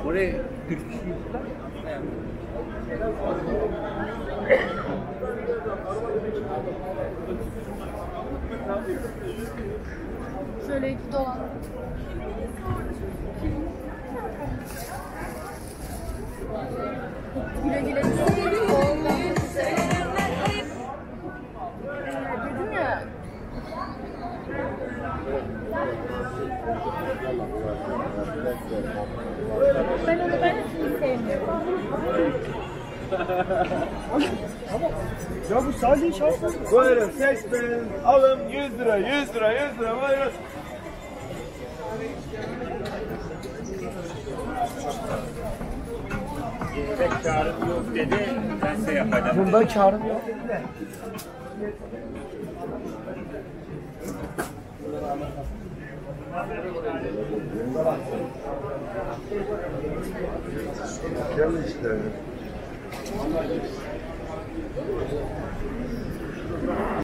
Oraya 40 kişi gittiler. Şöyle iki dolan. Güle güle. Dedim ya. Ben onu ben hiç sevmiyorum. Ya bu sadece şarkı. Buyurun seçtin. Alın 100 lira, 100 lira, 100 lira. Buyurun. Pek karım yok dedi. Ben şey yapacağım. Bunda karım yok dedi de. Gel işte.